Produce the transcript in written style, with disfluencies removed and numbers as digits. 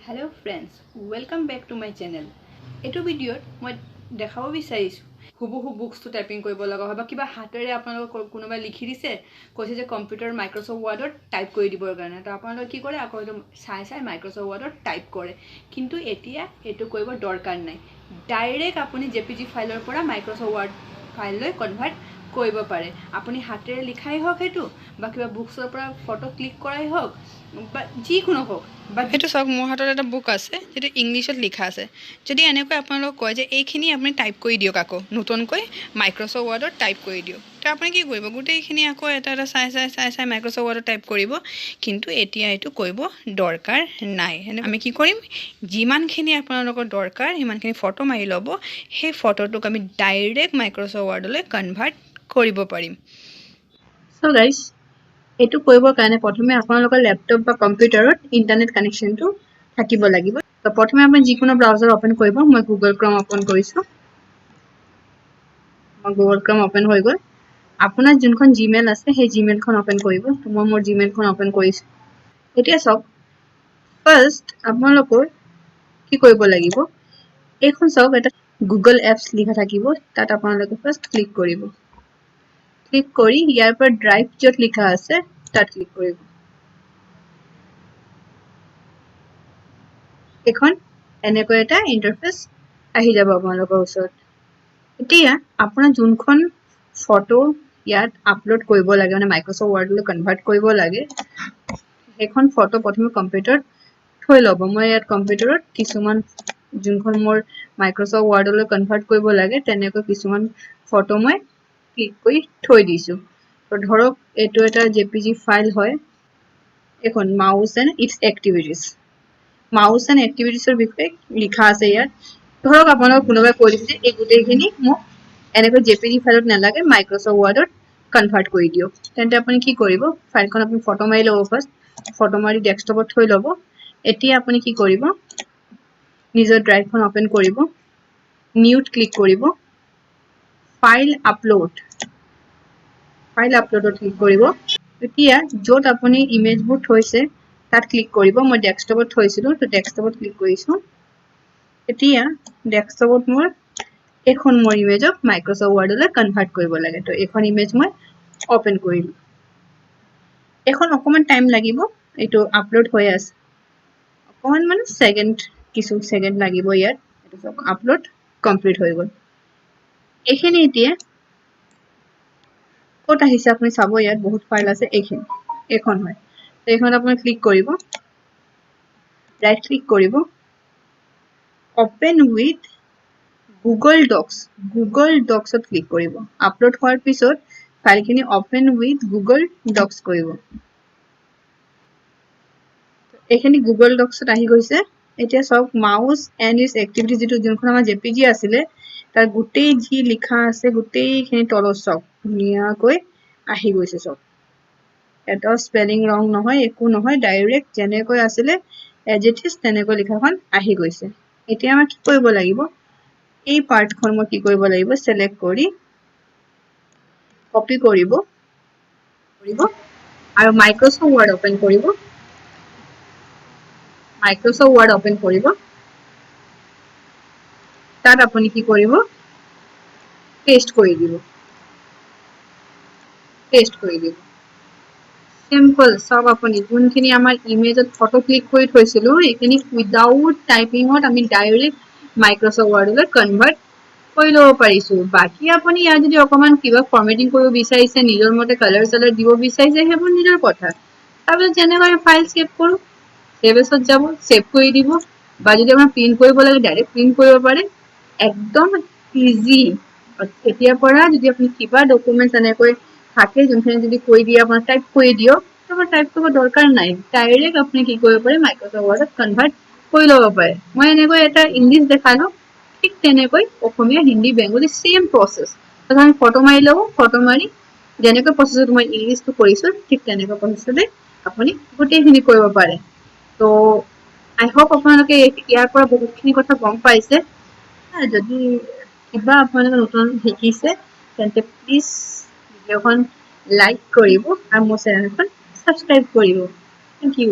Hello friends, welcome back to my channel. এইটো ভিডিঅ'ত মই দেখাব বিচাৰিছোঁ হুবহু বুকছটো টাইপিং কৰিব লগা হয় বা কিবা হাতেৰে আপোনালোকক কোনোবাই লিখি দিছে, কৈছে যে কম্পিউটাৰ মাইক্ৰ'ছফ্ট ৱৰ্ডত টাইপ কৰি দিবৰ কাৰণে। তো আপোনালোকে কি কৰে, আকৌ এইটো চাই চাই মাইক্ৰ'ছফ্ট ৱৰ্ডত টাইপ কৰে। কিন্তু এতিয়া এইটো কৰিব দৰকাৰ নাই। ডাইৰেক্ট আপুনি জেপিজি ফাইলৰ পৰা মাইক্ৰ'ছফ্ট ৱৰ্ড ফাইললৈ কনভাৰ্ট কৰিব পাৰে। আপুনি হাতেৰে লিখাই হওক সেইটো, বা কিবা বুকছৰ পৰা ফটো ক্লিক কৰাই হওক, বা যিকোনো হওক। বা সেইটো চাওক, মোৰ হাতত এটা বুক আছে যিটো ইংলিছত লিখা আছে। যদি এনেকৈ আপোনালোকক কয় যে এইখিনি আপুনি টাইপ কৰি দিয়ক, আকৌ নতুনকৈ মাইক্ৰ'ছফ্ট ৱৰ্ডত টাইপ কৰি দিয়ক, তো আপুনি কি কৰিব? গোটেইখিনি আকৌ এটা এটা চাই চাই চাই চাই মাইক্ৰ'ছফ্ট ৱৰ্ডত টাইপ কৰিব। কিন্তু এতিয়া এইটো কৰিব দৰকাৰ নাই। আমি কি কৰিম, যিমানখিনি আপোনালোকৰ দৰকাৰ সিমানখিনি ফটো মাৰি ল'ব, সেই ফটোটোক আমি ডাইৰেক্ট মাইক্ৰ'ছফ্ট ৱৰ্ডলৈ কনভাৰ্ট কৰিব পাৰিম। চ' গাইজ, এইটো কৰিবৰ কাৰণে প্ৰথমে আপোনালোকৰ লেপটপ বা কম্পিউটাৰত ইণ্টাৰনেট কানেকশ্যনটো থাকিব লাগিব। তো প্ৰথমে আপুনি যিকোনো ব্ৰাউজাৰ অ'পেন কৰিব। মই গুগল ক্ৰম অ'পেন কৰিছোঁ। মই গুগল ক্ৰম অ'পেন হৈ গ'ল। আপোনাৰ যোনখন জিমেইল আছে সেই জিমেইলখন অ'পেন কৰিব। তো মই মোৰ জিমেইলখন অ'পেন কৰিছোঁ। এতিয়া চাওক, ফাৰ্ষ্ট আপোনালোকৰ কি কৰিব লাগিব, এইখন চাওক, এটা গুগল এপছ লিখা থাকিব, তাত আপোনালোকে ফাৰ্ষ্ট ক্লিক কৰিব। ক্লিক কৰি ইয়াৰ পৰা ড্ৰাইভ য'ত লিখা আছে তাত ক্লিক কৰিব। এইখন এনেকৈ এটা ইণ্টাৰফেচ আহি যাব আপোনালোকৰ ওচৰত। এতিয়া আপোনাৰ যোনখন ফটো ইয়াত আপলোড কৰিব লাগে, মানে মাইক্ৰ'ছফ্ট ৱৰ্ডলৈ কনভাৰ্ট কৰিব লাগে, সেইখন ফটো প্ৰথমে কম্পিউটাৰত থৈ ল'ব। মই ইয়াত কম্পিউটাৰত কিছুমান যোনখন মোৰ মাইক্ৰ'ছফ্ট ৱৰ্ডলৈ কনভাৰ্ট কৰিব লাগে তেনেকৈ কিছুমান ফটো মই ক্লিক কৰি থৈ দিছোঁ। তো ধৰক এইটো এটা জেপিজি ফাইল হয়, এইখন mouse and its activities, mouse and এক্টিভিটিছৰ বিষয়ে লিখা আছে ইয়াত। ধৰক আপোনালোকক কোনোবাই কৈ দিছে যে এই গোটেইখিনি মোক এনেকৈ জেপিজি ফাইলত নালাগে, মাইক্ৰ'ছফ্ট ৱৰ্ডত কনভাৰ্ট কৰি দিয়ক। তেন্তে আপুনি কি কৰিব, ফাইলখন আপুনি ফটো মাৰি ল'ব। ফাৰ্ষ্ট ফটো মাৰি ডেস্কটপত থৈ ল'ব। এতিয়া আপুনি কি কৰিব, নিজৰ ড্ৰাইভখন অ'পেন কৰিব, নিউত ক্লিক কৰিব, ফাইল আপলোড, ফাইল আপলোডত ক্লিক কৰিব। এতিয়া য'ত আপুনি ইমেজবোৰ থৈছে তাত ক্লিক কৰিব। মই ডেস্কটপত থৈছিলোঁ, তো ডেস্কটপত ক্লিক কৰিছোঁ। এতিয়া ডেস্কটপত মোৰ এইখন মোৰ ইমেজক মাইক্ৰ'ছফ্ট ৱৰ্ডলৈ কনভাৰ্ট কৰিব লাগে, তো এইখন ইমেজ মই অ'পেন কৰিলোঁ। এইখন অকণমান টাইম লাগিব, এইটো আপলোড হৈ আছে, অকণমান মানে ছেকেণ্ড, কিছু ছেকেণ্ড লাগিব ইয়াত। এইটো চাওক, আপলোড কমপ্লিট হৈ গ'ল। এইখিনি এতিয়া ক'ত আহিছে আপুনি চাব, ইয়াত বহুত ফাইল আছে, এইখিনি এইখন হয়। এইখনত আপুনি ক্লিক কৰিব, ৰাইট ক্লিক কৰিব, open with Google docs, Google ডক্সত click কৰিব। আপলোড হোৱাৰ পিছত ফাইলখিনি অ'পেন উইথ গুগল ডক্স কৰিব। এইখিনি গুগল ডক্সত আহি গৈছে। এতিয়া চাওক, মাউচ এণ্ড it's activity, যিটো যোনখন আমাৰ জেপিজি আছিলে, তাৰ গোটেই যি লিখা আছে গোটেইখিনি তলত চাওক ধুনীয়াকৈ আহি গৈছে। চাওক, এটাও স্পেলিং ৰং নহয়, একো নহয়, ডাইৰেক্ট যেনেকৈ আছিলে এজ it is তেনেকৈ লিখাখন আহি গৈছে। এতিয়া আমাৰ কি কৰিব লাগিব, এই পাৰ্টখন মই কি কৰিব লাগিব, চিলেক্ট কৰি কপি কৰিব আৰু মাইক্ৰ'ছফ্ট ৱৰ্ড অ'পেন কৰিব, মাইক্ৰ'ছফ্ট ৱৰ্ড অ'পেন কৰিব। তাত আপুনি কি কৰিব, পেষ্ট কৰি দিব, পেষ্ট কৰি দিব। চিম্পল। চাওক, আপুনি যোনখিনি আমাৰ ইমেজত ফটো ক্লিক কৰি থৈছিলোঁ, এইখিনি উইদাউট টাইপিঙত আমি ডাইৰেক্ট মাইক্ৰ'ছফ্ট ৱৰ্ডলৈ কনভাৰ্ট কৰি ল'ব পাৰিছোঁ। বাকী আপুনি ইয়াত যদি অকণমান কিবা ফৰ্মেটিং কৰিব বিচাৰিছে, নিজৰ মতে কালাৰ চালাৰ দিব বিচাৰিছে, সেইবোৰ নিজৰ কথা। তাৰপিছত যেনেকৈ ফাইল ছেভ কৰোঁ, ছেভ এছত যাব, ছেভ কৰি দিব, বা যদি আপোনাৰ প্ৰিণ্ট কৰিব লাগে ডাইৰেক্ট প্ৰিণ্ট কৰিব পাৰে। একদম ইজি। এতিয়াৰ পৰা যদি আপুনি কিবা ডকুমেণ্টছ এনেকৈ থাকে যোনখিনি যদি কৈ দিয়ে আপোনাৰ টাইপ কৰি দিয়ক, আপোনাৰ টাইপ কৰিব দৰকাৰ নাই। ডাইৰেক্ট আপুনি কি কৰিব পাৰে, মাইক্ৰ'ছফ্ট ৱৰ্ডত কনভাৰ্ট কৰি ল'ব পাৰে। মই এনেকৈ এটা ইংলিছ দেখালো, ঠিক তেনেকৈ অসমীয়া, হিন্দী, বেংগলী ছেম প্ৰচেছ। তাৰপিছত আমি ফটো মাৰি ল'ব। ফটো মাৰি যেনেকৈ প্ৰচেছত মই ইংলিছটো কৰিছোঁ, ঠিক তেনেকৈ প্ৰচেছতে আপুনি গোটেইখিনি কৰিব পাৰে। ত' আই হোপ আপোনালোকে ইয়াৰ পৰা বহুতখিনি কথা গম পাইছে। যদি কিবা আপোনালোকে নতুন শিকিছে, তেন্তে প্লিজ ভিডিঅ'খন লাইক কৰিব আৰু মোৰ চেনেলখন ছাবস্ক্ৰাইব কৰিব। Thank you.